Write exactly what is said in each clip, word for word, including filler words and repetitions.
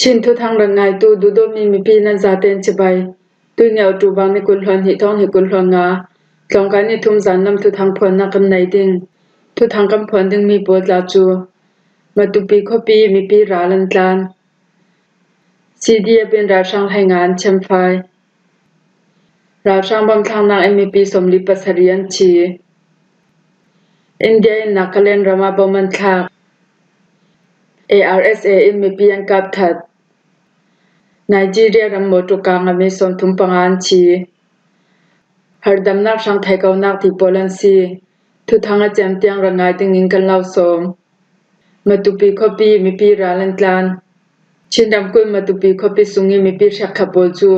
Chin thuthang rak ngaitu duhdawtmi mipi nan zaten cibai. Tuini October ni kul hluan hnih thawng hnih kul hluan nga, tlawngkai ni thum zan nam thuthang phuannak kan nei ding. Thuthang kan phuan dingmi pawl tla cu Matupi khuapi mipi ral an tlan. C D F in ralhrang hleinga an thiamfai. Ralhrang bawmthlaknak in mipi sawmli pasarih an thi. India in Nagaland ram ah bom an thlak. A R S A in mipi an kap that. Nigeria ram Motoka ngami sawmthum panga an thi. Hardamnak hrang theikonak ti pawl an si. Thuthang a cem tiang rak ngai dingin kan lo sawm. Matupi khuapi mipi ral an tlan. Chin ramkulh Matupi khuapi sung i mipi hriakkhap pawl cu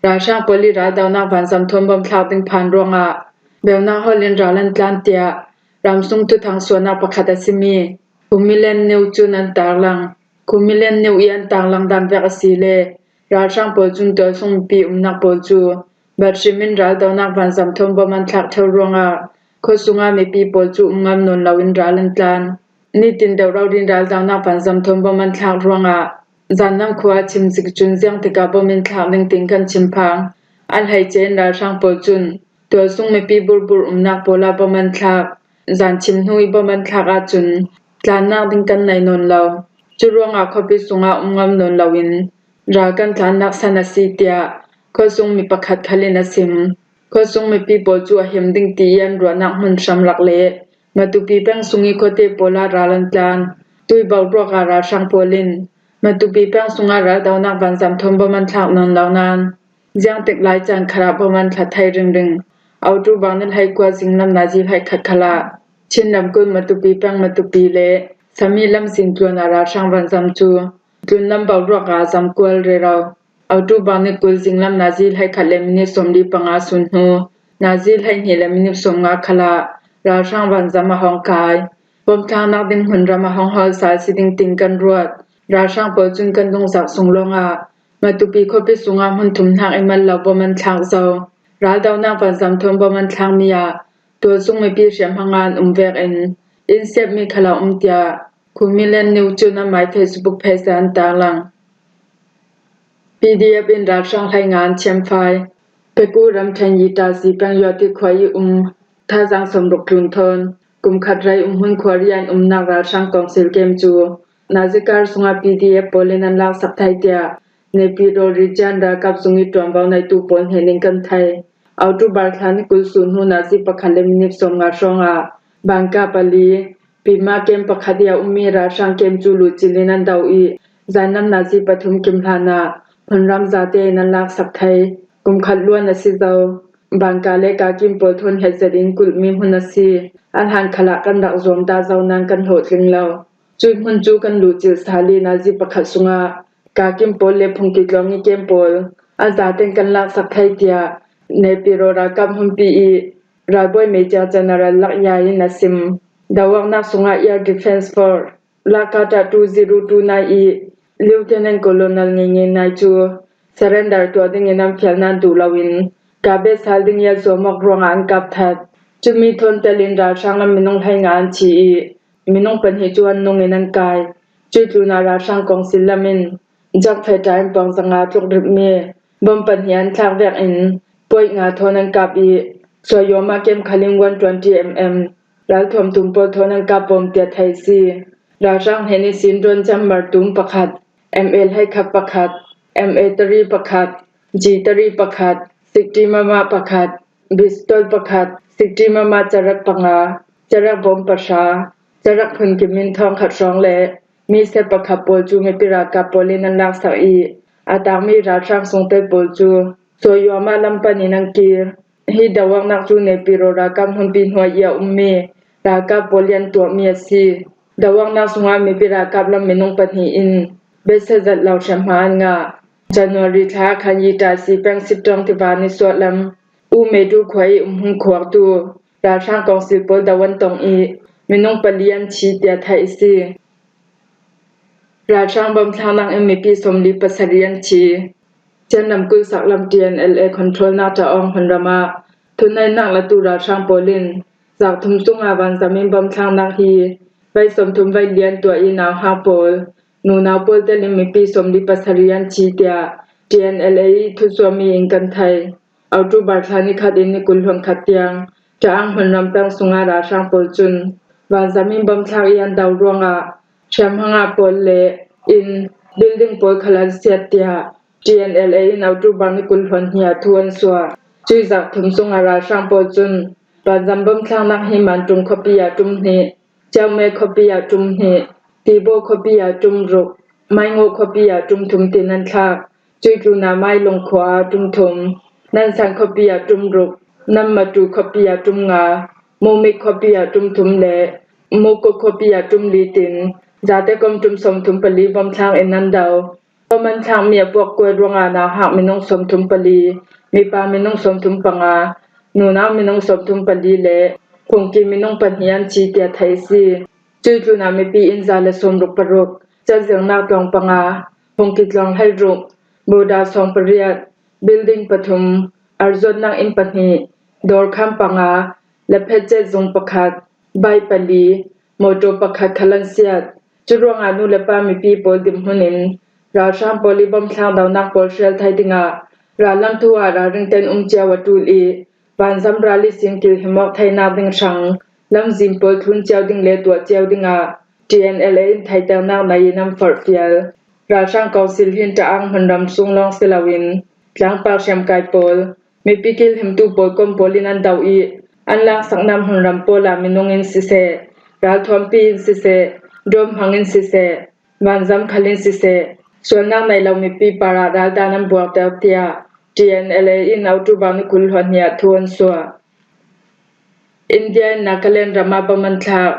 ralhrang pawl i raldonak vanzam thawn bom thlak ding phan ruangah beunak hawl in ral an tlan tiah ramsung thuthang suahnak pakhat a simi Khumillen New cun an tarlang. Khumillen New i an tarlang dan vek a si le ralhrang pawl cun tualsung mipi umnak pawl cu bat hrim in raldonak vanzam thawn bom an thlak ṭheu ruangah khuasung ah mipi pawl cu um ngam nawn loin ral an tlan. Nitin deuh rori in raldonak vanzam thawn bom an thlak ruangah zan nam khua ah chim zik cun ziang tikah bom in thlak ning ting kan chim phang. An hleice in ralhrang pawl cun tualsung mipi burbur umnak pawl ah bom an thlak. Zan chim hnu i bom an thlak ahcun tlannak ding kan nei nawn lo. Cu ruangah khuapi sungah um ngam nawn loin ral kan tlannak san a si tiah khuasung mi pakhat khal in a sim. Khuasung mipi pawl cu a him ding ti i an ruahnak hmun hramlak le Matupi peng sung i khuate pawl ah ral an tlan. Tui boruak ah ralhrang pawl in Matupi peng sungah raldonak vanzam thawn bom an thlak nawn lo nain ziangtik lai caan khalah bom an thla thei ringring. October ni hleikua zinglam nazi hleikhat khalah Chin ramkulh Matupi peng Matupi le Sami lamzin tluan ah ralhrang vanzam cu tlunlam boruak ah zamkual rero. October ni kul zinglam nazi hleikhat le minit sawmli panga sun hnu nazi hleihnih le minit sawmnga khalah ralhrang vanzam a hong kai. Bom thlaknak ding hmunram a hong hawl sal si ding ting kan ruat. Ralhrang pawl cun kan dungzak sung lawngah Matupi khuapi sungah hmun thum hnak i mal lo bom an thlak zo. Raldonak vanzam thawn bom an thlakmi ah tualsung mipi hriamhma nga an um vekin inn sepmi khal a um tiah Khumillen New cun amai Facebook page ah an tarlang. P D F in ralhrang hleinga an thiamfai. Peku ramṭhen Yitasi peng Yuati khua i um thazang sawmruk tlun thawn kum khat rei um hmun khuari an umnak ralhrang kawngsil kem cu nazikar sungah P D F pawl in an laksak thai tiah Naypyidaw Region ralkap sung i ṭuanvo neitu pawl hnen in kan thei. October thla ni kul sun hnu nazi pakhat le minit sawmnga hrawngah Bangka pali Pima kem pakhat i a ummi ralhrang kem cu luhcil in an do i zan nam nazi pathum kim hlan ah hmunram zate in an laksak thei. Kum khat luan a si zo. Bangka le Kakim pawl thawn hetzet in kulhmi hmun a si. A hlan khalah kan rak zuam dah zo nain kan hlawhtling lo. Cui hmun cu kan luhcilh sal i nazi pakhat sungah Kakim pawl le Phungki tlawng i kem pawl a zaten kan laksak thei tiah Naypyidaw ralkap hmunpi i ralbawi Major General Lak Yai in a sim. Doawknak sungah Air Defence Force Lakata two zero two nine i Lieutenant Colonel Nge Nge Nai cu surrender tuah dingin an fial nain duh loin Kabe sal ding i a zuam awk ruangah an kap that. Cumi thawn telin ralhrang lam minung hleinga an thi i minung pahnih cu an nung in an kai. Cui tlunah ralhrang kawngsil lam in Jakfeta in pawng zanga tluk ripmi bom pahnih an thlak vekin point nga thawn an kap i Soyoma kem khal in one twenty mm ralthuam tum pawl thawn an kap bawm tiah theih si. Ralhrang hnen ihsin drone jammer tum pakhat, M A hleikhat pakhat, M A tari pakhat, G tari pakhat, sikti mama pakhat, pistol pakhat, sikti mama carak panga, carak bawm pahra, carak phun kimin thawng khat hrawng le mi se pakhat pawl cu mipi ralkap pawl in an laksak i a tangmi ralhrang sungtel pawl cu Soyoma lam pan in an kir. Hi doawknak cu Naypyidaw ralkap hmunpi hnuai i a ummi ralkap pawl i an tuahmi a si. Doawknak sungah mipi ralkap lam minung pahnih in besia zat lo hriamhma an ngah. January thla khan Yitasi peng Siptawng tiva nisuah lam U Medu khua i umhmun khuaktu ralhrang kawngsil pawl do an tong i minung pali an thi tiah theih a si. Ralhrang bom thlaknak in mipi sawmli pasarih an thi. Chin ramkulh saklam T N L A controlnak Ṭaawng hmunram ah thuneinak latu ralhrang pawl in zak thum sungah vanzam in bom thlaknak hi vei sawmthum vei lian tuah i nauhak pawl nunau pawl telin mipi sawmli pasarih an thi tiah T N L A ih thusuahmi in kan thei. October thla ni khat in ni kul hluan khat tiang Taang hmunram peng sungah ralhrang pawl cun vanzam in bom thlak ih an do ruangah hriamhma ngah pawl le inn, building pawl khal an siat tiah T N L A in October ni kul hluan hnih ah thu an suah. Cuih zarh thum sungah ralhrang pawl cun vanzam bom thlaknak hi Mantung khuapi ah tum hnih, Ciaume khuapi ah tum hnih, Tibo khuapi ah tum ruk, Maingo khuapi ah tum thum tin an thlak. Cuih tlunah Mailung khua ah tum thum, Nansan khuapi ah tum ruk, Nanmatu khuapi ah tum nga, Mumik khuapi ah tum thum le Mukuk khuapi ah tum li tin zate kom tum sawmthum pali bom thlak in an do. Bom an thlakmi a puak kuai ruangah nauhak minung sawmthum pali, mipa minung sawmthum panga, nunau minung sawmthum pali le phungki minung pahnih an thi tiah theih a si. Cuih tlunah mipi inn za le sawmruk paruk, Cazirnak tluang panga, phungki tluang hleiruk, Buda sawng pariat, building pathum, arzawtnak inn pahnih, dawrkham panga, laphet cet zung pakhat, bai pali, motor pakhat khal an siat. Curuangah nu le pa mipi pawl dinhmun in ralhrang pawl ih bom thlak donak pawl hrial thei dingah rallang thu ah ralring ten um cio a ṭul ih vanzam ral ihsin kilhim awk theinak ding hrang lamzin pawl thlun cio ding le tuah cio dingah T N L A in theihternak nei in an forhfial. Ralhrang kawngsil hin Taang hmunram sung lawng si loin tlangpal hriamkai pawl, mipi kilhimtu pawl kom pawl in an do ih an laksaknak hmunram pawl ah minung in siseh, ralthuampi in siseh, dawm hmang in siseh, vanzam khal in siseh, sualnak nei lo mipi parah raldan an buakter tiah T N L A in October ni kul hluan hnih ah thu an suah. India in Nagaland ram ah bom an thlak.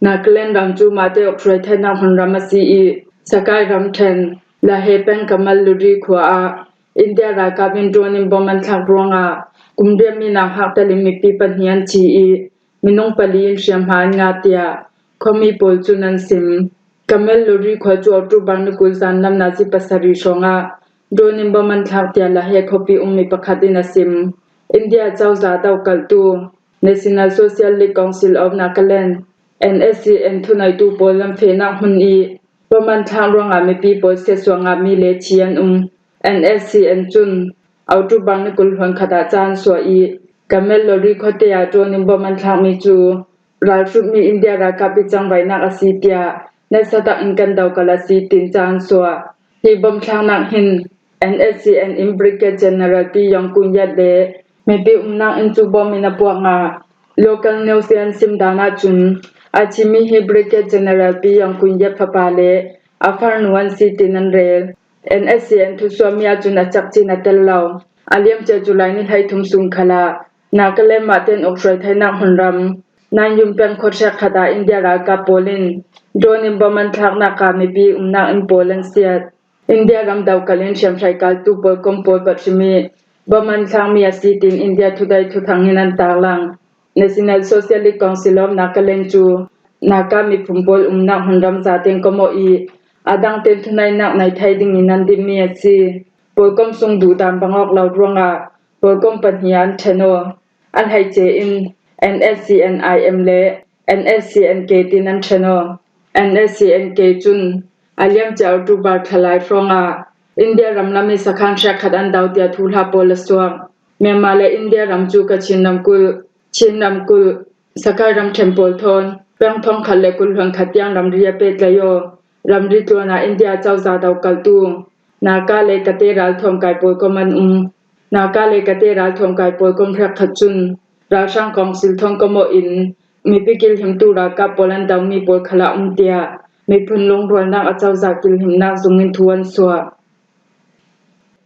Nagaland ram cu mahte awk hruai theinak hmunram a si ih, Sakai ramṭhen, Lahe peng Kamaluri khua ah India ralkap in drone in bom an thlak ruangah kum riatmi nauhak telin mipi pahnih an thi ih, minung pali in hriamhma an ngah tiah khuami pawl cun an sim. Kamaluri khua cu October ni kul zanlam nazi pasarih hrawngah drone in bom an thlak tiah Lahe khuapi ummi pakhat in a sim. India cozah dokalhtu National Socialist Council of Nagaland, N S C N, thuneitu pawl lam fehnak hmun ih bom an thlak ruangah mipi pawl siatsuah ngahmi le thi an um. N S C N cun October ni kul hluan khat ah ca an suah ih Kamaluri khuate ah drone in bom an thlakmi cu ralhrutmi India ralkap ih cangvaihnak a si tiah nasa tak in kan dokalh a si, tin ca an suah. Hi bom thlaknak hin N S C N in Brigadier General Pi Yong Kun Yat le mipi umnak inn cu bom in a puak ngah. Local news in an sim dan ahcun a thimi hi Brigadier General Pi Yong Kun Yat fapa le a farnu an si, tin an rel. N S C N thusuahmi ahcun a cak cin a tel lo. A liamcia July ni hleithum sung khalah Nagaland mahte an awk hruai theinak hmunram Nanyum peng khuahrek khat ah India ralkap pawl in drone in bom an thlaknak ah mipi umnak inn pawl an siat. India ram dokalh in hriamhrei kaltu pawl kom pawl pathimi bom an thlakmi a si, tin India Today thuthang in an taklang. National Socialist Council of Nagaland cu Naga miphun pawl umnak hmunram zaten komawh ih a dangten thuneihnak nei thei dingin an dinmi a si. Pawlkom sung duhdan bang awk lo ruangah pawlkom pahnih an ṭhen aw. A hleice in N S C N I M le N S C N K tin an ṭhen aw. N S C N K cun a liamcia October thla lai hrawngah India ram lam ih sakhan hrekkhat an do tiah thuhla pawl a suak. Myanmar le India ram cu Kachin ramkulh, Chin ramkulh, Sakai ramṭhen pawl thawn peng thongkhat le kul hluan khat tiang ramri a pehtlai aw. Ramri tluan ah India cozah dokalhtu Naga le Kate ralthuamkai pawlkom an um. Naga le Kate ralthuamkai pawlkom hrekkhat cun ralhrang kawngsil thawn komawh in mipi kilhimtu ralkap pawl an domi pawl khal ah um tiah miphun lungrualnak a cozah kilhimnak zung in thu an suah.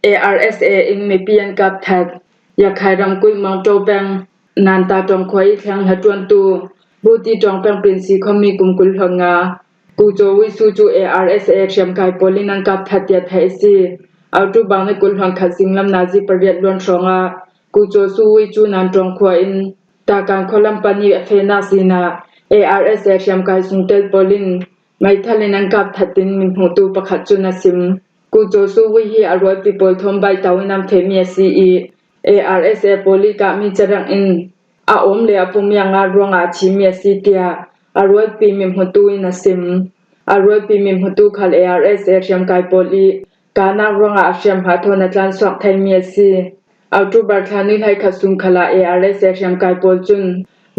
A R S A in mipi an kap that. Yakhai ramkulh Mawngto peng Nanta ṭawngkhua ih thleng hla ṭuantu Buti ṭawng peng Pinsi khuami kum kul hluan nga Ku Caw Wi Su cu A R S A hriamkai pawl in an kap that tiah theih a si. October ni kul hluan khat zinglam nazi pariat luan hrawngah Ku Caw Su Wi cu Nan ṭawngkhua in Takan khualam pan ih a fehnak zin ah A R S A hriamkai sungtel pawl in meithal in an kap that, tin mithmuhtu pakhat cun a sim. Ku Caw Su Wi hi a rualpi pawl thawn baihto in an fehmi a si ih A R S A pawl ih kahmi carang in a awm le a pum ih a ngat ruangah a thimi a si, tiah a rualpi mithmuhtu in a sim. a rualpi mi hmutu khal ARSA hriamkai pawl i kahnak ruangah a hriamhma thawn a tlansuak theimi a si. October thla ni hleikhat sung khalah ARSA hriamkai pawl cun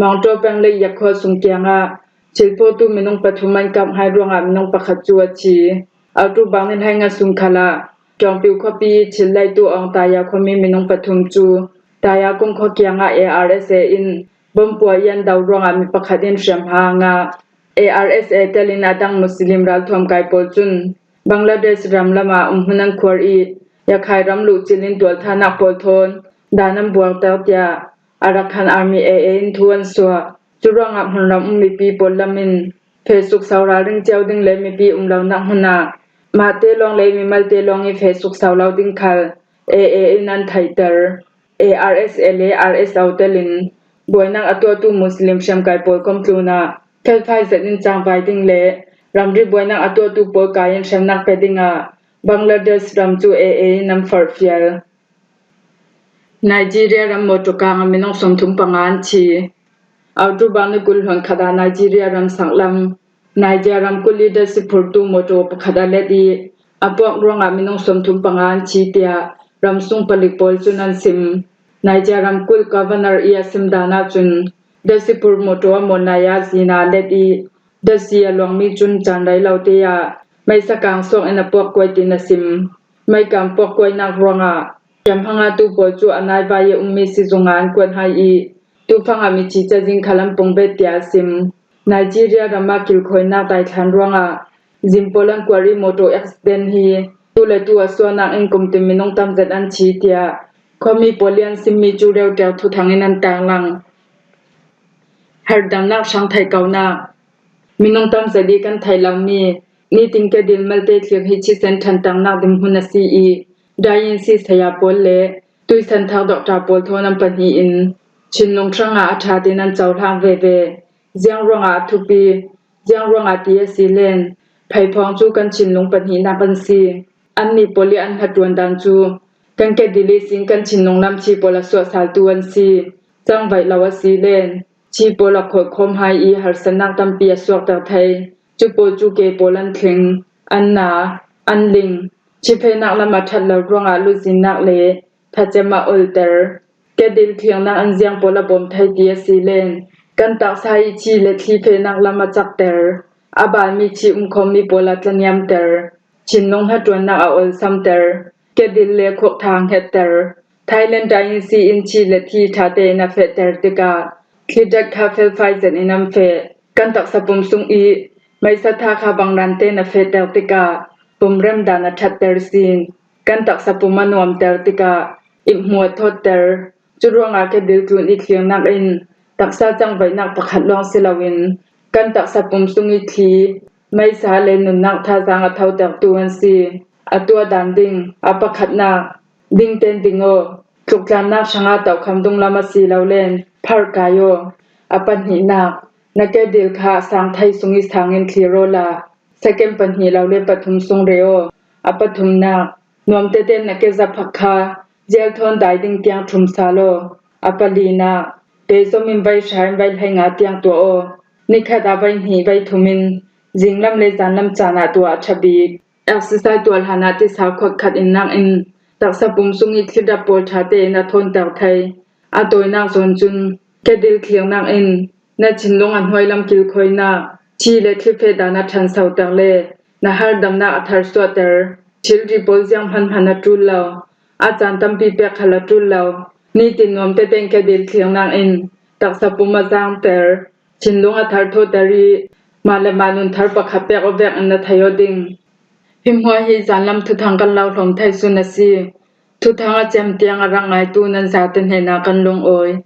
Mawngtaw peng lei Yakkhua sung kiangah thilphawtu minung pathum an kap hai ruangah minung pakhat cu a thi. October ni hleinga sung khalah Ṭawngpiu khuapi i thil leitu Awng Taya khuami minung pathum cu Taya kung khua kiangah ARSA in bomb puah i an do ruangah mi pakhat in hriamhma a ngah. ARSA telin a dang Muslim ralthuam kai pawl cun Bangladesh ram lamah umhmun an khuar i Rakhine ram luhcil in tualthanak pawl thawn dan an buarter tiah Arakan Army AA in thu an suah. Curuangah hmunram um mipi pawl lam in feh sukso ralring cio ding le mipi um lonak hmun ah mahte lawng le mimalte lawng i feh sukso lo ding khal AA in an theihter. ARSA le RSO telin buainak a tuahtu Muslim hriamkai pawl komtlun ah felfai zet in cangvai ding le ramri buainak a tuahtu pawl kai in hremnak pe dingah Bangladesh ram cu AA in an forhfial. Nigeria ram mawṭaw kang ah minung sawmthum panga an thi. October ni kul hluan khat ah Nigeria ram sanglam Niger ramkulh i dasi phurtu mawṭaw pakhat a let i a puak ruangah minung sawmthum panga an thi tiah ramsung palik pawl cun an sim. Niger ramkulh Governor i a sim dan ahcun dasi phur mawṭaw a mawn lai ah zina a let i dasi a luangmi cun caan rei lo te ah meisa kang suak in a puak kuai tin a sim. Meikang puak kuainak ruangah ṭamhang atu pawl cu a naivai i ummi sizung ah an kuat hai i tufang ah mithi cazin khal an pung bet tiah a sim. Nigeria ram ah kilkhawinak daithlan ruangah zin pawl an kuar i mawṭaw accident hi tu le tu a suahnak in kumtin minung tamzet an thi tiah khuami pawl i an simmi cu reuter thuthang in an tarlang. Harhdamnak hrang theih konak. Minung tamzet i kan theih lomi nitin kedil malte thlir hi thisen ṭhanternak dinhmun a si i, dai in si saya pawl le tuisan thak doctor pawl thawn an pahnih in thinlung hrangah a ṭha tein an cohlang veve. Ziang ruangah a thupi, ziang ruangah ti a si len, pheiphawng cu kan thinlung pahnihnak an si. Annih pawl i an hnaṭuan dan cu kan kedil ihsin kan thinlung lam thi pawl a suahsaltu an si. Cangvaih lo a si len, thi pawl a khawlkhawm hai i harsatnak tampi a suakter thei. Cu pawl cu ke pawl an tling, an na, an ling. Thi fehnak lam a ṭhat lo ruangah luzinnak le thlacem a olter. Kedil thlirnak in ziang pawl a bawm thei ti a si len, kan taksa i thi le thli fehnak lam a cakter. A balmi thi umkhawmmi pawl a tlaniamter. Thinlung hnaṭuannak a olsamter. Kedil le khuakthang hetter. Thailand ṭai in si in thi le thli ṭha tein a fehter tikah thli dat kha felfai zet in an feh. Kan taksa pum sung i meisa tha kha bangran tein a fehter tikah pumrem dan a ṭhatter sin. Kan taksa pum a nuamter tikah i hmuat thawtter. Curuangah kedil tlun i thlirnak in taksa cangvaihnak pakhat lawng si loin kan taksa pum sung i thli, meisa le nunnak thazaang a thotertu an si. A tuah dan ding, a pakhatnak, ding tein ding aw, tluklannak hrangah tohkham dunglam a si lo len pharh kai aw. A pahnihnak, na kedil kha a sang thei sung i sang in thlir awla second pahnih lo le pathum sung re aw. A pathumnak, nuam tete na ke zaphak kha zial thawn dai ding tiang ṭhum sal aw. A palinak, pezom in vai hra in vai hleinga tiang tuah aw. Nikhat ah vai hnih vai thum in zinglam le zanlam caan ah tuah a ṭha bik. Exercise tuah hlan ah tisa khuat khat in nak in taksa pum sung i thlidat pawl ṭha tein a thawnter thei. A tawinak zawn cun kedil thlirnak in na thinlung a hnuailam kilkhawinak, thi le thli feh dan a ṭhansoter le na harhdamnak a tharsuahter. Thilri pawl zianghmanhman a ṭul lo, a caan tampi pek khal a ṭul lo. Nitin nuam tete in kedil thlirnak in taksa pum a zaangter. Thinlung a tharthawter i mah le mah nun thar pakhat pek aw vek in na thei aw ding. Hi hmuah hi zanlam thuthang kan lo hlawm thei sun a si. Thuthang a cem tiang a rak ngaitu nan zate hnenah kan lungawi.